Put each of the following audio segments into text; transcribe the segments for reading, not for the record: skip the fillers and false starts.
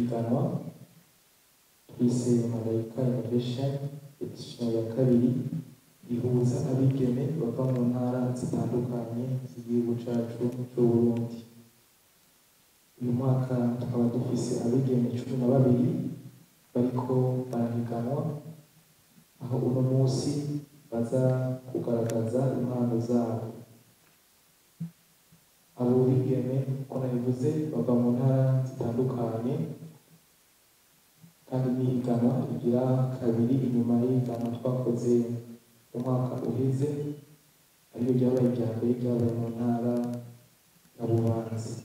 Ihiganwa twise Malayika Innovation édition ya kabiri ihuza abigeme bava mu ntara zitandukanye z'igihugu cacu c'Uburundi. Uyu mwaka tukaba dufise abigeme 12 bariko barahiganwa, aho uno munsi baza kugaragaza impano zabo. Abo bigeme, uko nabivuze, bava mu ntara zitandukanye, kandi n'ihiganwa rigira kabiri inyuma y'ihiganwa twakoze umwaka uheze, ariyo ryabaye irya mbere, ryabaye mu ntara ya Bubanza.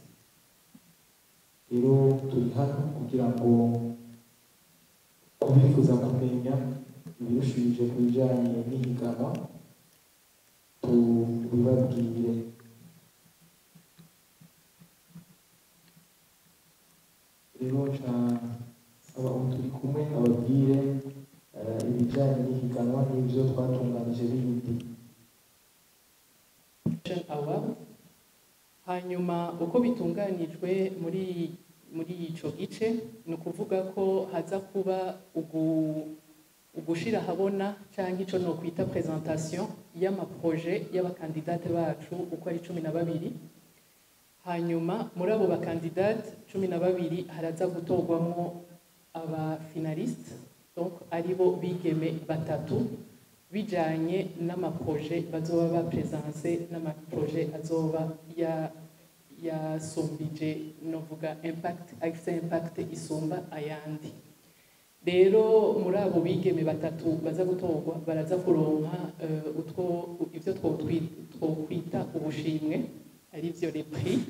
Rero turi hano kugira ngo kubifuza kumenya ibirushirije ku bijanye n'ihiganwa tubibabwire. Rero nca nsaba ubu turi kumwe ababwire ibijanye n'ihiganwa n'ivyo twatunganije bindi. Award. Hanyuma uko bitunganijwe muri ico gice, ni ukuvuga ko haza kuba ugushira ahabona canke ico nokwita présentation y'ama projets y'aba candidates bacu uko ari 12. Hanyuma muri abo ba candidates 12 haraza gutorwamwo aba finalistes, donc aribo bigeme batatu, bijanye n'ama projets bazoba bapresense, n'ama projets azoba yasumbije, novuga impact, afise impact isumba ayandi. Rero muri abo bigeme batatu baza gutorwa, baraza kuronka utwo ivyo twokwita ubushimwe, arivyo les prix.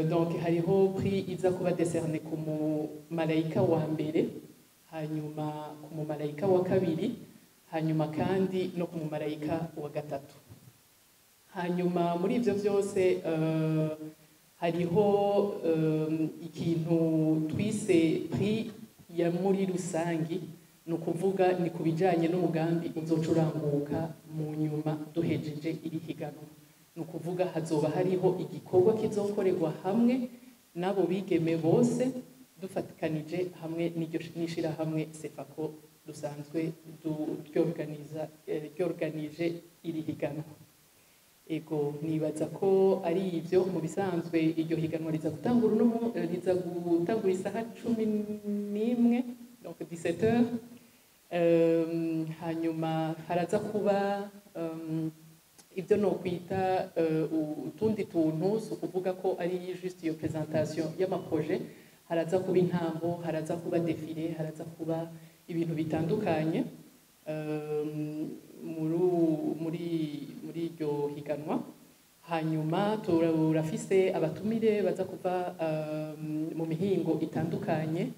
Donc hariho prix iza kuba décerné ku mumalayika wa mbere, hanyuma ku mumalayika wa kabiri, hanyuma kandi no ku mumalayika wa gatatu. Hanyuma muri ivyo vyose hariho ikintu twise prix ya muri rusangi, ni ukuvuga ni ku bijanye n'umugambi uzoca uranguka mu nyuma duhejeje iri higanwa. Ni ukuvuga hazoba hariho igikorwa kizokorerwa hamwe n'abo bigeme bose, dufatikanije hamwe n'iryo n'ishirahamwe Sefako dusanzwe ryorganije iri higanwa. Ego, nibaza ko ari ivyo. Mu bisanzwe iryo higanwa riza gutangura uno riza gutangura isaha 11, donc 17 heures. Hanyuma haraza kuba ibyo nokwita utundi tuntu, si ukuvuga ko ari juste iyo présentation y'ama projets. Haraza kuba intambo, haraza kuba défilé, haraza kuba ibintu bitandukanye muri iryo higanwa. Hanyuma turafise abatumire baza kuva mu mihingo itandukanye,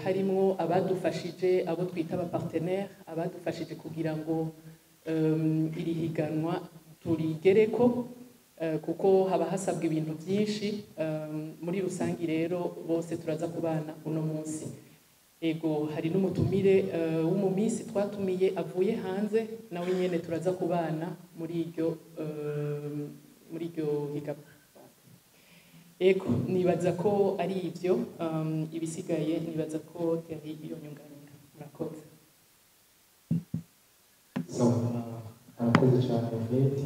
harimwo abadufashije, abo twita aba partenaires, abadufashije kugira ngo iri higanwa turigereko, kuko haba hasabwa ibintu byinshi. Muri rusangi rero bose turaza kubana uno munsi. Ego, hari n'umutumire w'umumisi twatumiye avuye hanze, nawe nyene turaza kubana muri iryo higanwa. Ego, nibaza ko ari ivyo. Ibisigaye nibaza ko Terry iyo nyunganira. Murakoze. Sawa, arakoze cyane Yvette.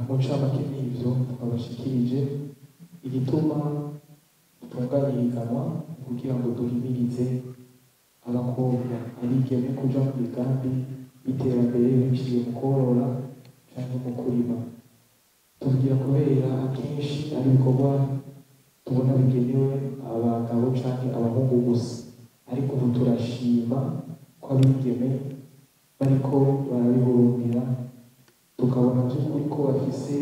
Mu ncamake n'ivyo twabashikirije. Igituma dutunganya ihiganwa ni kugira ngo duhimirize abakobwa, abigeme, kuja mu migambi y'iterambere biciye mu korora canke mu kurima. Tubigira kubera akenshi ari ibikorwa tubona bigenewe abagabo canke abahungu gusa, ariko ubu turashima ko abigeme bariko barabihurumbira, tukabona by'ukuri ko bafise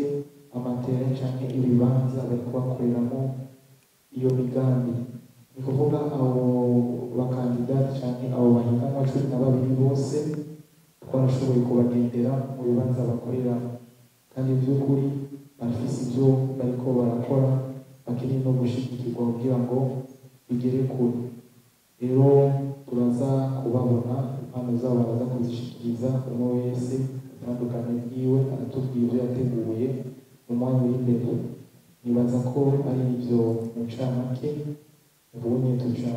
ama terrains canke ibibanza bariko bakoreramo iyo migambi. Ni kuvuga abo ba candidats canke abo bahiganwa 12 bose twarashoboye kubagendera mu bibanza bakoreramo, kandi by'ukuri barafise ibyo bariko barakora bakeneye no gushigikirwa kugira ngo bigere kure. Rero turaza kubabona, impano zabo baraza kuzishikiriza, umwe wese utandukanye bwiwe aratubwira ibyo yateguye mu mwanya uri imbere. Nibaza ko ari ibyo mu ncamake. Ubunye tuca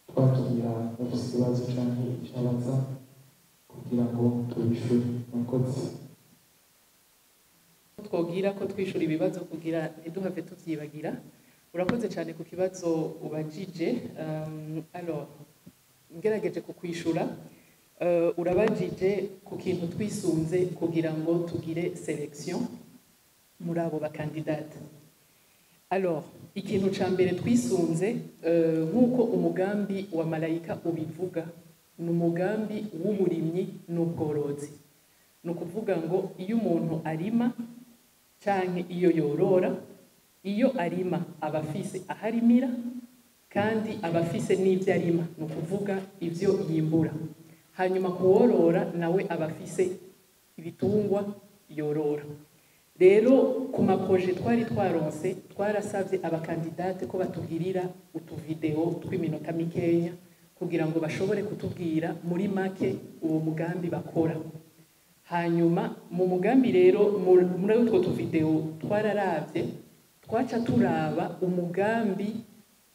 twakira ufise ikibazo canke ico abaza kugira ngo tubishure. Murakoze. Twogira ko twishura ibibazo kugira ntiduhave tuvyibagira. Urakoze cyane ku kibazo ubajije. Alors, ngerageje kukwishura, urabajije ku kintu twisunze kugira ngo tugire sélection muri abo ba candidates. Alors, ikintu ca mbere twisunze, nk'uko umugambi wa Malayika ubivuga, ni umugambi w'uburimyi n'ubworozi. Ni ukuvuga ngo iyo umuntu arima canke iyo yorora, iyo arima aba afise aho arimira kandi aba afise n'ivyo arima, ni ukuvuga ivyo yimbura. Hanyuma kuworora nawe aba afise ibitungwa yorora. Rero ku ma projets twari twaronse, twarasavye aba candidates ko batugirira utu vidéo tw'iminota mikenya kugira ngo bashobore kutubwira muri make uwo mugambi bakora. Hanyuma mu mugambi rero, muri utwo tu vidéo twararavye, twaca turaba umugambi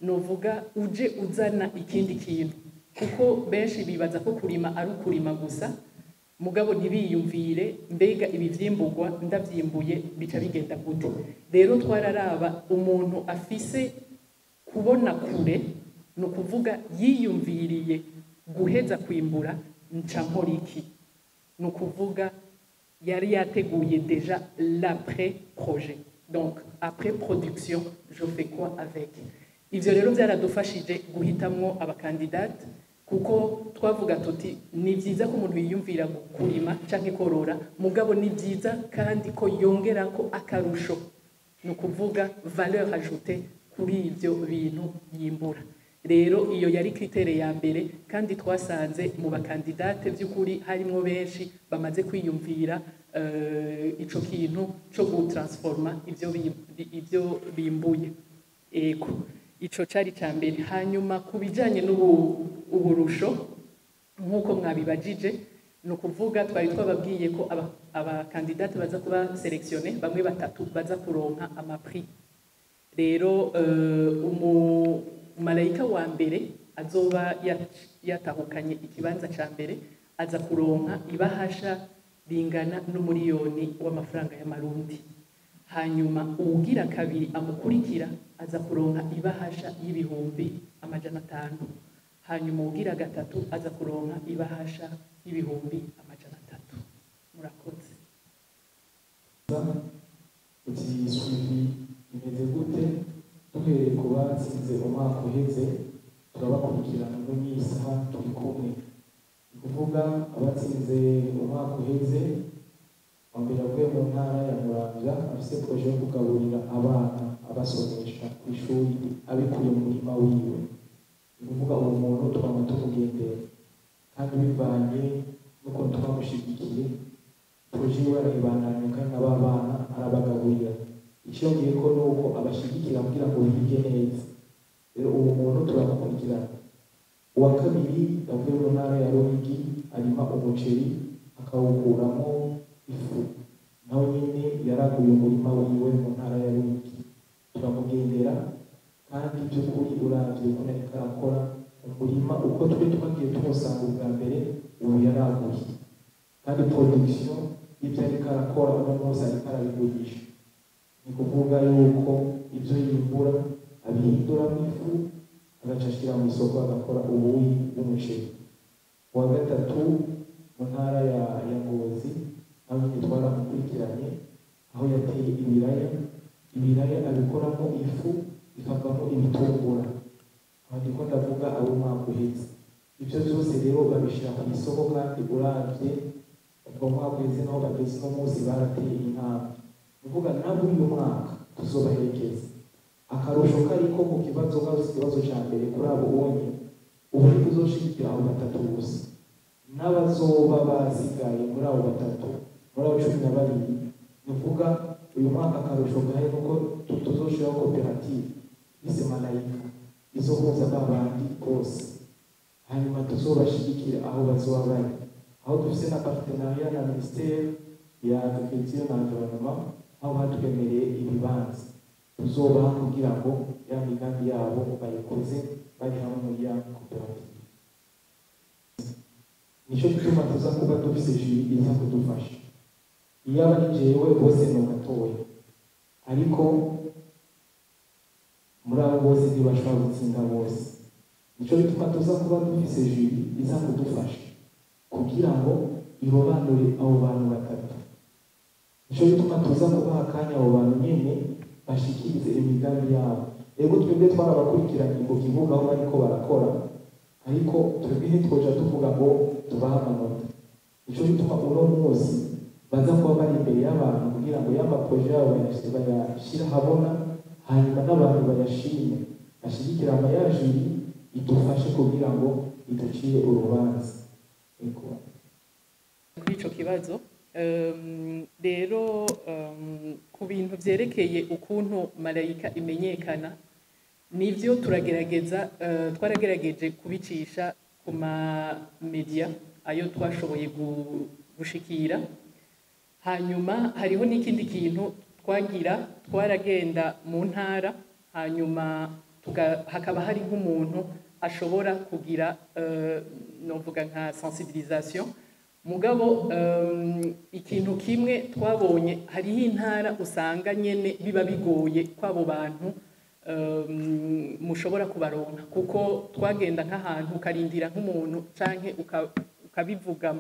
novuga uje uzana ikindi kintu, kuko benshi bibaza ko kurima ari ukurima gusa, mugabo ntibiyumvire mbega ibi vyimburwa ndavyimbuye bica bigenda gute. Rero twararaba umuntu afise kubona kure, ni ukuvuga yiyumviriye guheza kwimbura nca nkora iki, ni ukuvuga yari yateguye déjà l'après projet, donc après production je fais quoi avec. Ivyo rero byaradufashije guhitamwo aba candidates, kuko twavuga tuti ni byiza ko umuntu yiyumvira kurima canke korora, mugabo ni byiza kandi ko yongerako akarusho, ni ukuvuga valeur ajoutée kuri ivyo bintu yimbura. Rero iyo yari critère ya mbere, kandi twasanze mu ba candidates by'ukuri harimwo benshi bamaze kwiyumvira ico kintu co gutransforma ivyo bimbuye. Ego, ico cari ca mbere. Hanyuma ku bijanye n'uburusho, nk'uko mwabibajije, ni ukuvuga twari twababwiye ko aba candidates baza kuba sélectionnés, bamwe batatu baza kuronka ama prix. Rero umumalayika wa mbere azoba yatahukanye ikibanza ca mbere aza kuronka ibahasha ringana n'umuriyoni w'amafaranga y'amarundi. Hanyuma uwugira kabiri amukurikira aza kuronka ibahasha y'ibihumbi 500. Hanyuma uwugira gatatu aza kuronka ibahasha y'ibihumbi 300. Murakoze. Uti suivi imeze gute? Duhereye ku batsinze umwaka uheze, turabakurikirana no n'isaha turi kumwe. Ni kuvuga abatsinze umwaka uheze, wa mbere avuye mu ntara ya Muramvya, afise projet yo kugaburira abana, abasomesha ku ishuri abikuye mu murima wiwe. Ni kuvuga uwo muntu twama tumugendera, kandi bivanye n'ukuntu twamushigikiye, projet yiwe arayibandanya kandi n'aba bana arabagaburira. Iciyongeyeko ni uko abashigikira kugira ngo bige neza. Rero uwo muntu turamukurikirana. Uwa kabiri yavuye mu ntara ya Ruyigi, arima umuceri akawukuramo ifu, nawe nyine yaraguye umurima wiwe mu ntara ya Ruyigi, turamugendera. Kandi by'ukuri uravye ukuntu ariko arakora umurima, uko twe twagiye tumusanga ubwa mbere, ubu yaraguye, kandi production y'ibyo ariko arakora uno munsi ariko arabigurisha. Ni kuvuga yuko ibyo yimbura abihinduramo ifu, agaca ashira mu isoko, agakora ubuyi bw'umuceri. Uwa gatatu mu ntara ya Ngozi, nawe nyine twaramukurikiranye, aho yateye ibiraya, ibiraya abikoramo ifu ikavamo ibitumbura. Aho ndiko ndavuga abo umwaka uheze. Ibyo byose rero babishyira ku isoko, kandi uravye kuva mu mwaka uheze naho bageze uno munsi barateye intambwe. Ni ukuvuga nabo uyu mwaka tuzobaherekeza. Akarusho kariko ku kibazo kabuze, ikibazo ca mbere kuri abo ubonye ubu, ntituzoshigikira abo batatu gusa, n'abazoba basigaye muri abo batatu, muri abo 12. Ni ukuvuga uyu mwaka akarusho gahari nuko tuzoshiraho koperative bise Malayika izohuza ba bandi bose, hanyuma tuzobashigikira aho bazoba bari, aho dufise na partenariat na ministère ya agriculture na environnement, aho batwemereye ibibanza. Tuzobaha kugira ngo ya migambi yabo bayikoze bari hamwe muri ya koperative. Nico gituma tuza kuba dufise jury iza kudufasha. Iyo aba ari jewe, bose nogatoya, ariko muri abo bose ntibashobora gutsinda bose. Nico gituma tuza kuba dufise jury iza kudufasha kugira ngo irobanure abo bantu batatu. Nico gituma tuza kubaha akanya abo bantu nyene bashikirize imigambi yabo. Ego, twebwe twarabakurikiranye ku kibuga aho bariko barakora, ariko twebwe ntitwoja tuvuga ngo tubahe amanota. Nico gituma uno munsi baza kuba bari imbere y'abantu kugira ngo ya ma projets yabo bayashire ahabona, hanyuma n'abantu bayashime, bashyigikire ama ya jury idufashe kugira ngo iducire urubanza. Ego. Kuri ico kibazo, rero, ku bintu vyerekeye ukuntu Marayika imenyekana, nivyo, turagerageza, twaragerageje kubicisha ku ma media ayo twashoboye gushikira. Hanyuma hariho n'ikindi kintu twagira: twaragenda mu ntara, hanyuma hakaba hari nk'umuntu ashobora kugira, novuga nka sensibilisation. Mugabo ikintu kimwe twabonye, hariho intara usanga nyene biba bigoye kw'abo bantu mushobora kubaronka, kuko twagenda nk'ahantu ukarindira nk'umuntu canke ukabivuga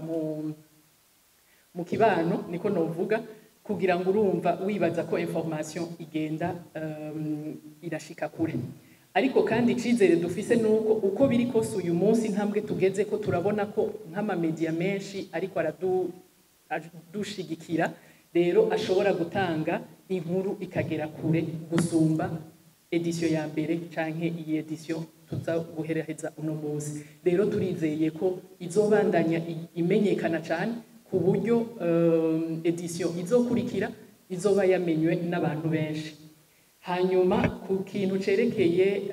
mu kibano, niko novuga, kugira ngo urumva wibaza ko information igenda irashika kure. Ariko kandi icizere dufise nuko uko biri kose uyu munsi intambwe tugeze ko turabona ko nk'ama media menshi ariko aradushigikira, rero ashobora gutanga inkuru ikagera kure gusumba édition ya mbere canke iyi édition tuza guheraheza uno munsi. Rero turizeye ko izobandanya imenyekana cane ku buryo édition izokurikira izoba yamenywe n'abantu benshi. Hanyuma ku kintu cerekeye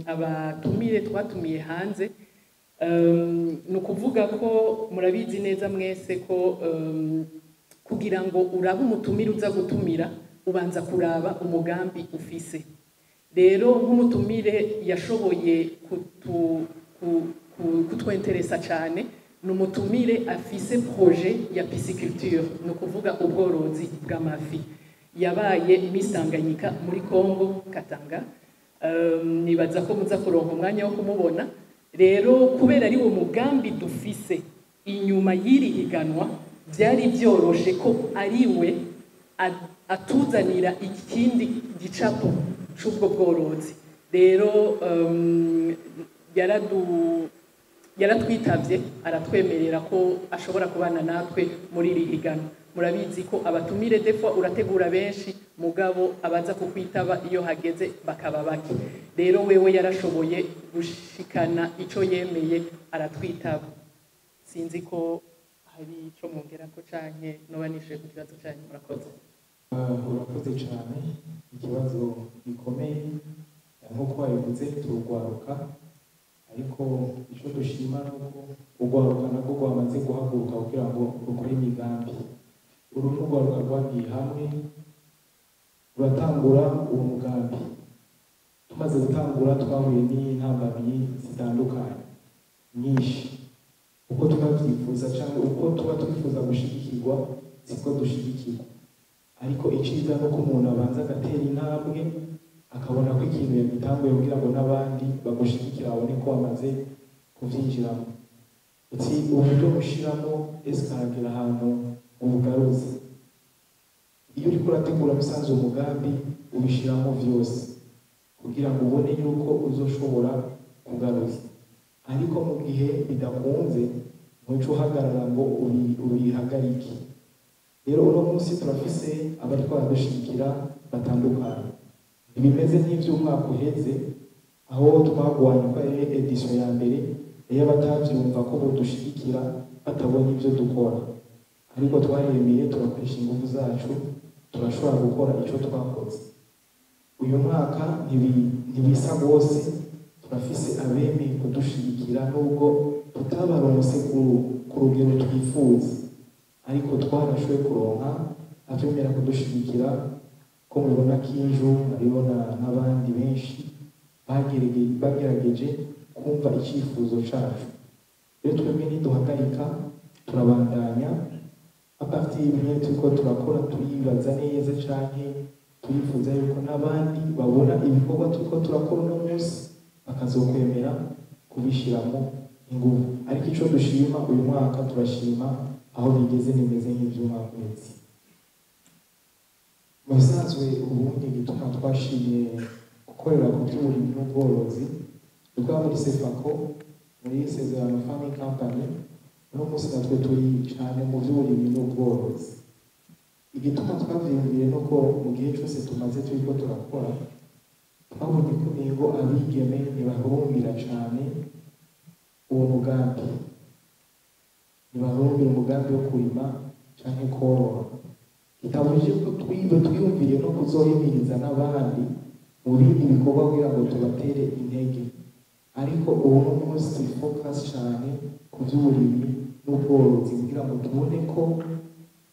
abatumire twatumiye hanze, ni ukuvuga ko murabizi neza mwese ko kugira ngo urabe umutumire uza gutumira, ubanza kuraba umugambi ufise. Rero nk'umutumire yashoboye kutwenteresa cyane ni umutumire afise projet ya pisciculture, ni ukuvuga ubworozi bw'amafi. Yabaye Miss Tanganyika muri Congo Katanga. Nibaza ko muza kuronka umwanya wo kumubona. Rero kubera ari wo mugambi dufise inyuma y'iri higanwa, byari byoroshe ko ari we atuzanira ikindi gicapo c'ubwo bworozi. Rero yaratwitavye, aratwemerera ko ashobora kubana natwe muri iri higanwa. Murabizi ko abatumire des fois urategura benshi, mugabo abaza kukwitaba iyo hageze bakaba bake. Rero wewe yarashoboye gushikana ico yemeye, aratwitaba. Sinzi ko hari ico mwongerako canke noba nishuye ku kibazo canyu. Murakoze. Urakoze cyane, ikibazo gikomeye. Nk'uko wabivuze, turugwaruka, ariko icyo dushima ni uko urwaruka narwo rwamaze guhaguruka kugira ngo rukore imigambi. Uru ni urwaruka rwagiye hamwe ruratangura uwo mugambi. Tumaze gutangura twahuye n'intambamyi zitandukanye nyinshi. Uko twabyifuza cyangwa uko tuba twifuza gushigikirwa siko dushigikirwa, ariko icyiza ni uko umuntu abanza agatera intambwe, akabona ko ikintu yagitanguye kugira ngo n'abandi bagushigikira, babone ko wamaze kubyinjiramo. Uti uburyo mushiramo ese karagera ahantu ubugaruzi? Iyo uriko urategura musanze umugambi, ubishiramo vyose kugira ngo ubone yuko uzoshobora kugaruza, ariko mu gihe bidakunze ntuce uhagarara ngo ubihagarike. Rero uno munsi turafise abariko baradushigikira batandukanye. Ntibimeze nk'ivy'umwaka uheze aho twagwanye ko ari édition ya mbere, iyo batavyumva ko bodushigikira batabonye ivyo dukora, ariko twaremeye turakoresha ingufu zacu, turashobora gukora ico twakoze. Uyu mwaka ntibisa rwose. Turafise abemeye kudushigikira nubwo tutabaronse ku rugero twifuza, ariko twarashoboye kuronka abemera kudushigikira. Ko mubibona, Kinju hariho n'abandi benshi bagerageje kumva icyifuzo cacu. Rero twebwe ntiduhagarika, turabandanya. À partir y'ibintu turiko turakora, turibaza neza canke turifuza yuko n'abandi babona ibikorwa turiko turakora uno munsi bakazokwemera kubishiramo ingufu. Ariko ico dushima, uyu mwaka turashima aho bigeze, nimeze nk'ivy'umwaka uheze. Mu bisanzwe, ubundi igituma twashimye gukorera ku by'uburimyi n'ubworozi, dukora muri Sefako, muri Sezerano Farming Company, uno munsi natwe turi cyane mu by'uburimyi n'ubworozi. Igituma twavyiyumviye nuko mu gihe cyose tumaze turiko turakora, twabonye ko umengo abigeme ntibahurumbira cane uwo mugambi, ntibahurumbira umugambi wo kurima canke korora. Kitabujije ko twibe twiyumviriye no kuzohimiriza n'abandi mu bindi bikorwa kugira ngo tubatere intege, ariko ubu no munsi turi focus cyane ku by'uburimyi n'ubworozi, kugira ngo tubone ko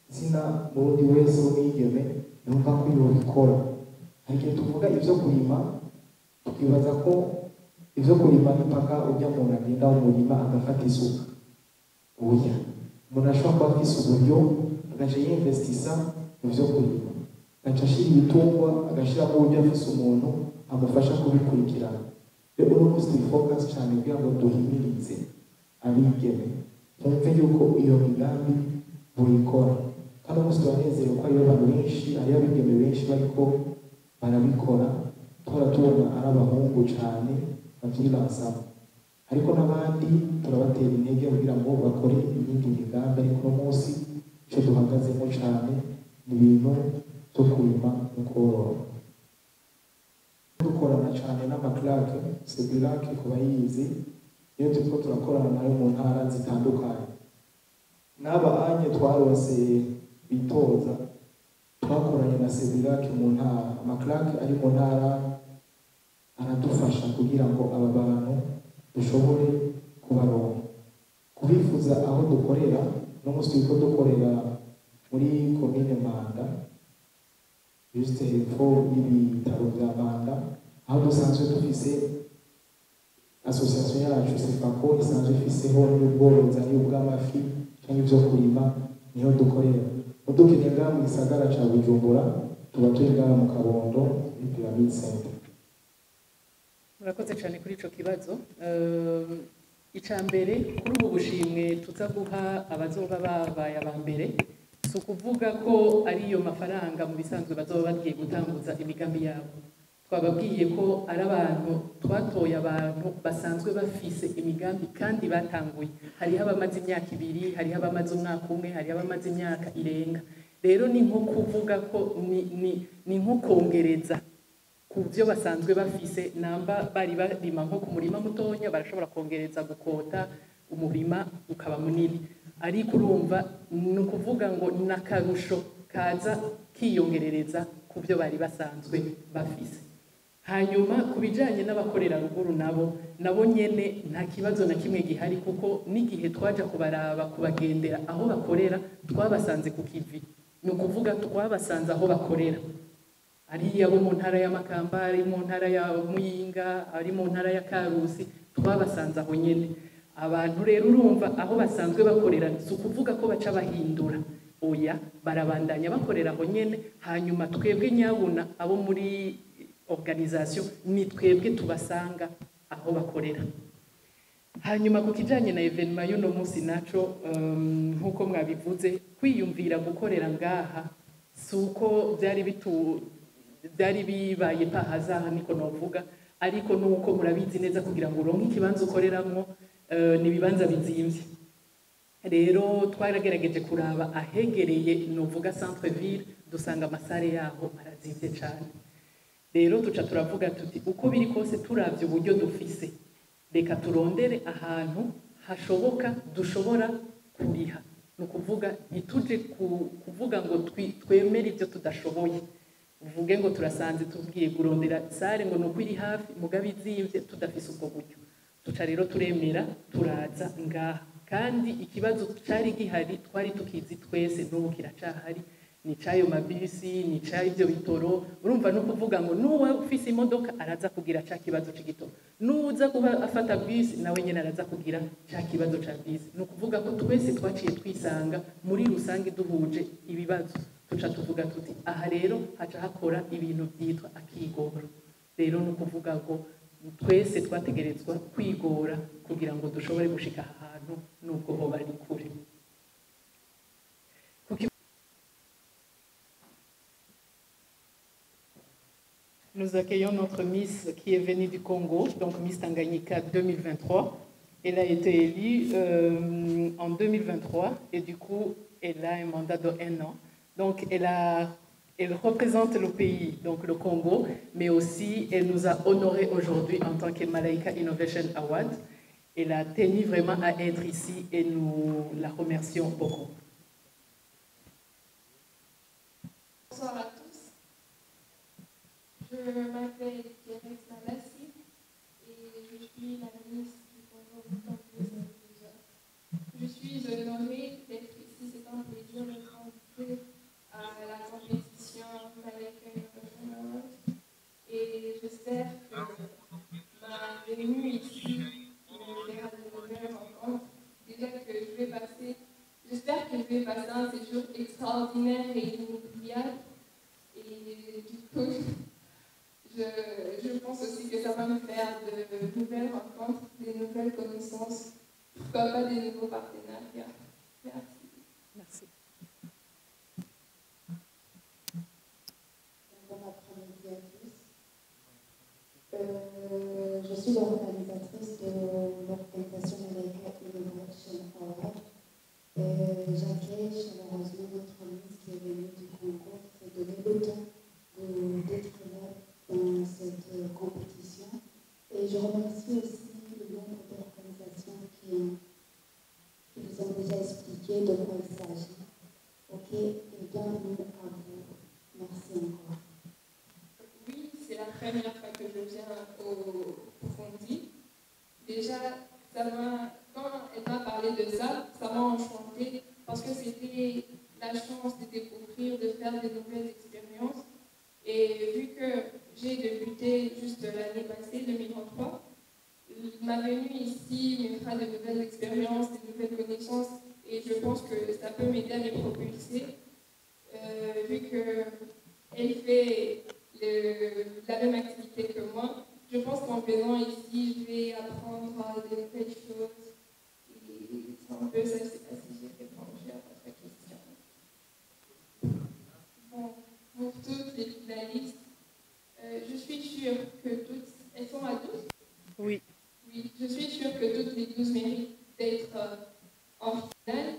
zina murundi wese w'umwigeme yumva ko yobikora. Hari igihe tuvuga ibyo kurima, tukibaza ko ibyo kurima ni mpaka ujya umuntu agenda mu murima agafata isuka. Oya, umuntu ashobora kuba afise uburyo, agaca yinvestisa mu byo kurima, agaca ashira ibitungwa, agashyiramo uburyo, afise umuntu amufasha kubikurikirana. Rero uno munsi turi focus cyane kugira ngo duhimirize abigeme bumve yuko iyo migambi boyikora. Kandi umunsi turanezerewe ko hariyo abantu benshi, hariyo abigeme benshi bariko barabikora. Tuhora tubona ari abahungu cyane bavyilansamo, ariko n'abandi turabatera intege kugira ngo bakore iyindi migambi. Ariko uno munsi icyo duhagazemo cyane ni ibintu byo kurima no korora. Dukorana cyane n'ama CLAC, CEBILAC ku bayizi, iyo turiko turakorana nayo mu ntara zitandukanye. N'aba anye twarose bitoza, twakoranye na CEBILAC mu ntara. Ama CLAC ari mu ntara aradufasha kugira ngo aba bantu dushobore kubaronka. Kubifuza aho dukorera, no munsi turiko dukorera muri komine Manda, juste hepfo y'ibitaro vya Manda, aho dusanzwe dufise association yacu Sefako isanzwe ifiseho n'ubworozi, ari ubw'amafi cyangwa ibyo kurima, niho dukorera. Udukeneye ngaha mu gisagara ca Bujumbura, tuba turi ngaha mu Kabondo muri Pyramid Center. Murakoze cyane kuri ico kibazo. Ica mbere, kuri ubu bushimwe tuza guha abazoba babaye aba mbere, si ukuvuga ko ari iyo mafaranga mu bisanzwe bazoba bagiye gutanguza imigambi yabo. Twababwiye ko ari abantu twatoye, abantu basanzwe bafise imigambi kandi batanguye. Hariho abamaze imyaka 2, hariho abamaze umwaka umwe, hariho abamaze imyaka irenga. Rero ni nko kuvuga ko ni nko kongereza ku byo basanzwe bafise. Namba bari barima nko ku murima mutonya, barashobora kongereza gukota umurima ukaba munini. Ariko urumva, ni ukuvuga ngo ni akarusho kaza kiyongerereza ku byo bari basanzwe bafise. Hanyuma ku bijanye n'abakorera ruguru, nabo nyene nta kibazo na kimwe gihari, kuko n'igihe twaja kubaraba, kubagendera aho bakorera, twabasanze ku kivi. Ni ukuvuga twabasanze aho bakorera, ari abo mu ntara ya Makamba, ari mu ntara ya Muyinga, ari mu ntara ya Karusi, twabasanze aho nyene. Abantu rero urumva aho basanzwe bakorera, si ukuvuga ko baca bahindura, oya, barabandanya bakorera aho nyene. Hanyuma twebwe nyabuna abo muri organisation ni twebwe tubasanga aho bakorera. Hanyuma ku kijanye na événement y'uno munsi naco, nk'uko mwabivuze, kwiyumvira gukorera ngaha si uko byari bibaye par hasard, niko novuga, ariko nuko murabizi neza, kugira ngo uronke ikibanza ukoreramwo, ni ibibanza bizimvye. Rero twaragerageje kuraba ahegereye, novuga centre ville, dusanga ama salles yaho arazimvye cane. Rero tuca turavuga tuti uko biri kose, turavye uburyo dufise, reka turondere ahantu hashoboka dushobora kuriha. Ni ukuvuga ntituje kuvuga ngo twemere ibyo tudashoboye, uvuge ngo turasanze tubwiye kurondera salle ngo nuko iri hafi, mugabe izimvye, tudafise ubwo buryo. Tuca rero turemera, turaza ngaha. Kandi ikibazo cari gihari twari tukizi twese, n'ubu kiracahari. Ni c'ayo mabisi, ni c'ibyo bitoro. Urumva no kuvuga ngo nuwe ufise imodoka araza kugira ca kibazo c'igitoro, nuza kuba afata bisi nawe nyene araza kugira ca kibazo ca bisi. Ni ukuvuga ko twese twaciye twisanga muri rusange duhuje ibibazo, tuca tuvuga tuti aha rero haca hakora ibintu byitwa akigoro. Rero ni ukuvuga ngo twese twategerezwa kwigora kugira ngo dushobore gushika aha hantu nubwo hoba ari kure. Nous accueillons notre Miss qui est venue du Congo, donc Miss Tanganyika 2023. Elle a été élue en 2023 et du coup, elle a un mandat de 1 an. Donc, elle représente le pays, donc le Congo, mais aussi elle nous a honorés aujourd'hui en tant que Malaika Innovation Award. Elle a tenu vraiment à être ici et nous la remercions beaucoup. Bonsoir à tous. Je m'appelle Pierrette Malassi et je suis la ministre du Congo 2012. Je suis honorée d'être ici, c'est un plaisir d'être invitée à la compétition Malaika Innovation Award et j'espère que ma venue ici me verra de nouvelles rencontres. Déjà que je vais passer, j'espère que je vais passer un séjour extraordinaire et inoubliable. Et du coup, je pense aussi que ça va me faire de nouvelles rencontres, des nouvelles connaissances, pourquoi pas des nouveaux partenariats. Merci. Merci. Bon après-midi à tous. Je suis l'organisatrice de l'organisation Malaika Innovation Award. J'accueille chaleureusement notre Miss qui est venue du Congo, qui s'est donné le temps d'être là dans cette compétition. Et je remercie aussi les membres de l'organisation qui vous ont déjà expliqué de quoi il s'agit. Ok, et bienvenue à vous. Merci encore. Oui, c'est la première fois que je viens au Burundi. Déjà, quand elle m'a parlé de ça, ça m'a enchantée parce que c'était la chance de découvrir, de faire des nouvelles expériences. Et vu que j'ai débuté juste l'année passée, 2023, ma venue ici me fera de nouvelles expériences, de nouvelles connaissances, et je pense que ça peut m'aider à me propulser, vu qu'elle fait la même activité que moi. Je pense qu'en venant ici, je vais apprendre des nouvelles choses. Et c'est un peu ça, je ne sais pas si j'ai répondu à votre question. Bon, pour toutes les finalistes, je suis sûre que toutes, elles sont à 12? Oui. Oui, je suis sûre que toutes les 12 méritent d'être en finale,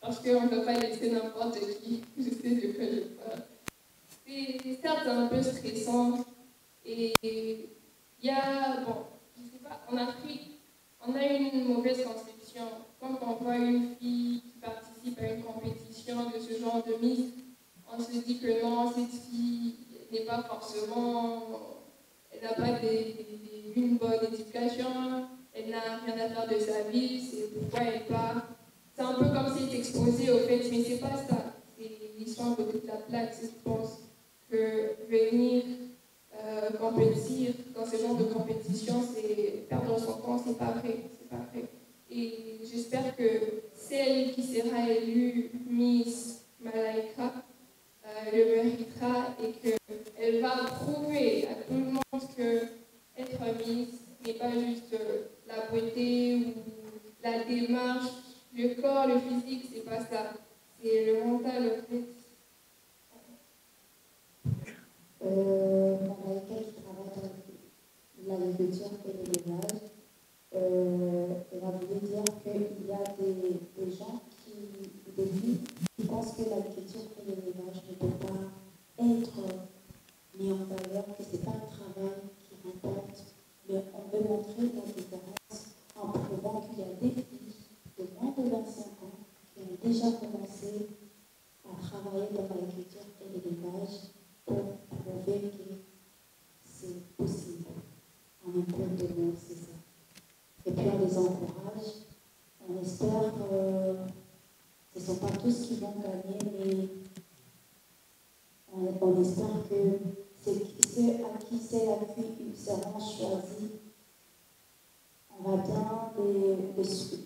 parce qu'on ne peut pas laisser n'importe qui, je sais de quoi je parle. C'est certes un peu stressant, et il y a, bon, je sais pas, en Afrique, on a une mauvaise conception. Quand on voit une fille qui participe à une compétition de ce genre de Miss, on se dit que non, cette fille n'est pas forcément, elle n'a pas une bonne éducation, elle n'a rien à faire de sa vie, c'est pourquoi elle part. C'est un peu comme si elle s'exposait au fait, mais c'est pas ça. Ils sont à côté de la plaque, je pense que venir compétir dans ce genre de compétition, c'est perdre son temps, c'est pas vrai, c'est pas vrai. Et j'espère que celle qui sera élue Miss Malaika le méritera et qu'elle va prouver à tout le monde que être Miss n'est pas juste la beauté ou la démarche, le corps, le physique, c'est pas ça. C'est le mental, en fait. Malaika qui travaille dans l'agriculture et l'élevage, elle a voulu dire qu'il y a des gens des filles qui pensent que l'agriculture et l'élevage ne peuvent pas être mis en valeur, que ce n'est pas un travail qui rapporte, mais on veut montrer la différence en prouvant qu'il y a des filles de moins de 25 ans qui ont déjà commencé à travailler dans l'agriculture et l'élevage pour prouver que c'est possible. En un peu de mots, c'est ça. Et puis on les encourage, on espère que ce ne sont pas tous qui vont gagner, mais On espère que ceux à qui, celles à qui ils seront choisis, on va bien les suivre,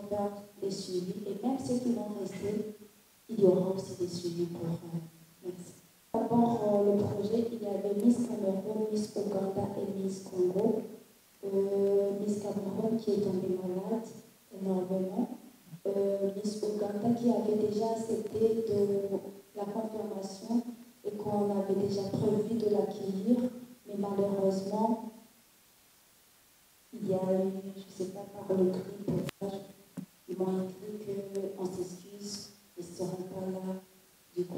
faire les suivis. Et même ceux qui vont rester, il y aura aussi des suivis pour eux. Merci. D'abord, le projet, il y avait Miss Cameroun, Miss Ouganda et Miss Congo. Miss Cameroun qui est tombée malade énormément. Miss Ouganda qui avait déjà accepté de la confirmation et qu'on avait déjà prévu de l'accueillir, mais malheureusement, il y a eu, je ne sais pas, par le cri, ils m'ont écrit qu'on s'excuse, ils ne seront pas là. Du coup,